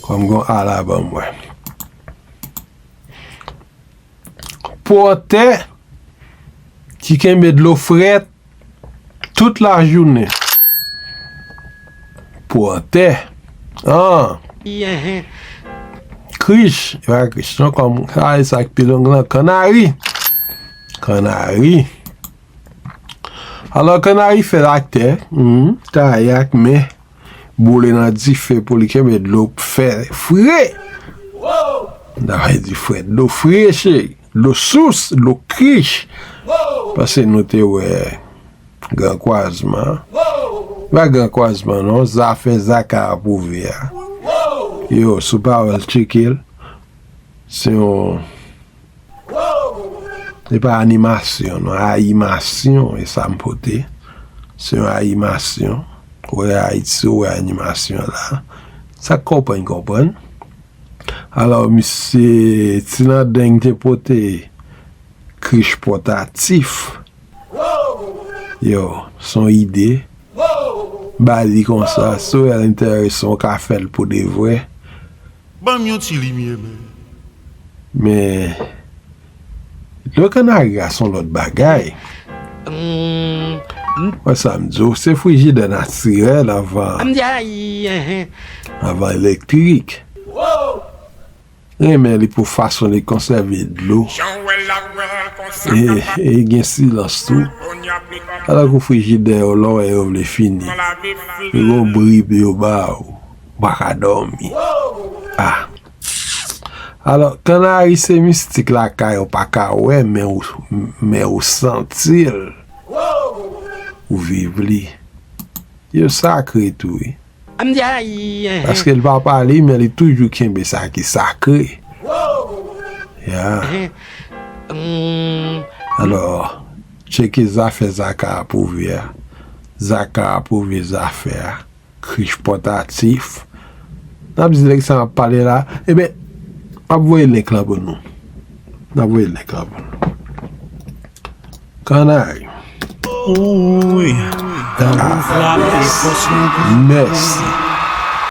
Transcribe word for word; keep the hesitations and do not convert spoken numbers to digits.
Fò m gon a la ban m wè. Pòtè ki kenbe dlo frèt tout lajounen. Pòtè. An. Krich. E pa krich non, kòm sa e sa k pi long lan. Kannari. Kannari. Alò, kannari fè ak tè, hmm, taye ak men, boule nan dife pou li kenbe dlo fè fre. N ta vle di fre, dlo fre, cheri, dlo sous, dlo krich. Paske nou te wè gran kwazman. Pa gran kwazman, non, zafè Zaka apwouve a. Yo, sou pawòl tcheke l, se yon E pa animasyon, non, ayimasyon, e sa m pote. Se yon ayimasyon. Ou wè Ayiti, ou wè animasyon la. Sa k konprann, konprann. Alò, misye Ti Landeng te pote krich pòtatif. Yo, se yon ide. Ba li konsa, si w wè l enterese, w ka fè l pou de vrè. Ban m yon ti limyè, men. Men, dlo kannari a se yon lòt bagay. Wè sa m di w, se frijidè natirèl anvan, anvan elektrik. Renmen li pou fason li konsève dlo. E, e gen silans tou. Alò ke frijidè yo, lè w wè yo vle fini, yo gon bri pou yo ba w. Ou pa ka dòmi. Ah. Alò, kannari se mistik lakay ou pa ka wè, men ou, men ou santi l. Ou viv li. Yo sakre tou, wi. Paske l pa pale, men li toujou kenbe sa ki sakre. Ya. Alò, tcheke zafè Zaka apwouve a. Zaka apwouve zafè a. Krich pòtatif. N ap di nèg sa m ap pale la. Ebyen, m ap voye link lan pou nou. N ap voye link lan pou nou. Kannari. Wi. Tanbou frape fòs nou. Mèsi.